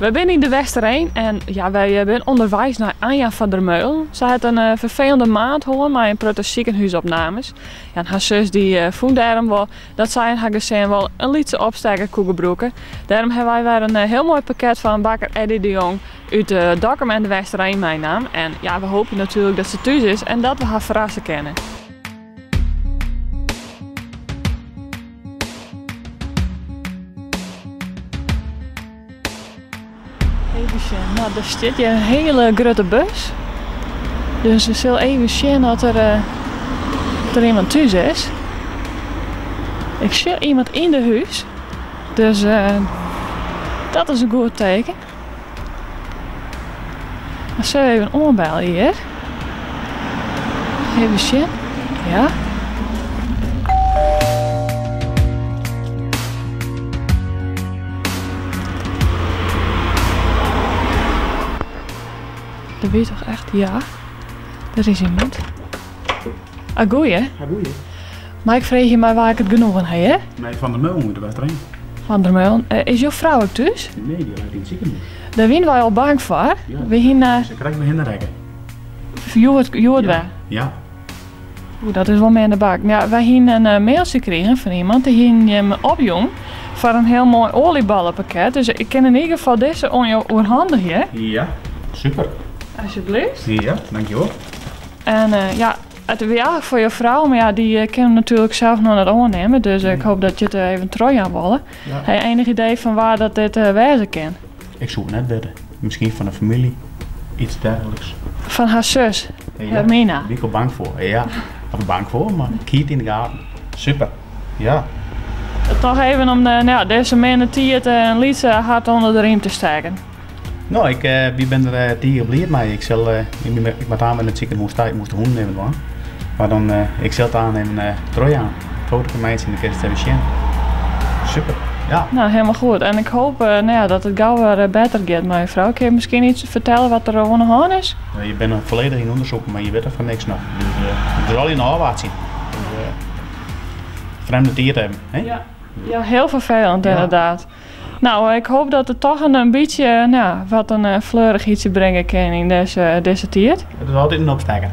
Wy binne yn De Westereen en ja, wy eh, binne ûnderweis nei Anja van der Meulen. Sy hat in eh, ferfelende maand hân mei in protte sikehûsopnames. Ja, en har sus dy eh, fûn dêrom wol dat sy en har gesin wol in lytse opstekker koe gebrûke. Dêrom hawwe wy wer in hiel moai pakket fan bakker Eddy de Jong út Dokkum en De Westereen meinaam. En ja, we hoopje natuerlik dat se thús is en dat we har ferrasse kinne. Even sjen. No, der stiet hjir in hiele grutte bus. Dus we sille even sjen oft der, uh, der iemand thús is. Ik sjoch iemand yn de hús. Dus uh, dat is in goed teken. Dan sille we even oanbelje hjir. Even sjen. Ja. Der wie toch echt, ja. Der is iemand. Ah, goeie. Ah, goeie. Mei ik freegje mei wa ik it genoegen ha hjir? Mei Van der Meulen út de Westereen. Van der Meulen. Eh, is jo frou ek thús? Nee, dy leit yn it sikehûs. Dêr wiene wy al bang foar. Ja, We hiene... Se krekt behinne rekke. Hjoed, hjoed wer? Ja. Oeh, dat is wol min de bak. Ja, wy hiene in eh, mailtsje krigen fan iemand. Dy hiene jim opjûn foar in hiel moai oaljeballepakket. Dus ik kin yn ieder gefal dizze oan jo oerhandigje. Ja, super. Alsjeblieft. Ja, dankjewol. En eh, ja, it wie eigentlik foar jo frou, mar ja, dy kin him natuerlik sels noch net oannimme. Dus ik hoop dat je it even trochjaan wolle. Ja. Ha je enig idee fan wa dat dit wêze kin? Ik soe it net witte. Miskien fan de famylje, iets dergelijks. Fan har sus, Ja, Hermina. Dêr wie ik al bang foar. Ja, of bang foar, mar ik hie it yn de gaten. Super, ja. Toch even om de, nou ja, dizze minne tiid in lytse hart ûnder de riem te stekken. No, ik wy binne der tige bliid mei. Ik sil, ik moat aanst wer nei it sikehûs ta, ik moast de hûnen even dwaan. Mar dan, ik sil it aanst even trochjaan. Fotoke meitsje en dan kinst it even sjen. Super, ja. No, helemaal goed. En ik hoop nou ja, dat it gau wer better giet mei jo frou. Kinne je miskien iets fertelle wat der oan de hân is? Je binne noch folledich yn ûndersyk, mar je witte fan niks noch. Dus it is allegear ôfwachtsjen. Dus, frjemde tiid even, hè? Ja, ja, hiel ferfelend inderdaad. No, ik hoop dat it toch in bytsje, no, wat in fleurichheidsje bringe kin yn dizze, dizze tiid. It is altyd in opstekker.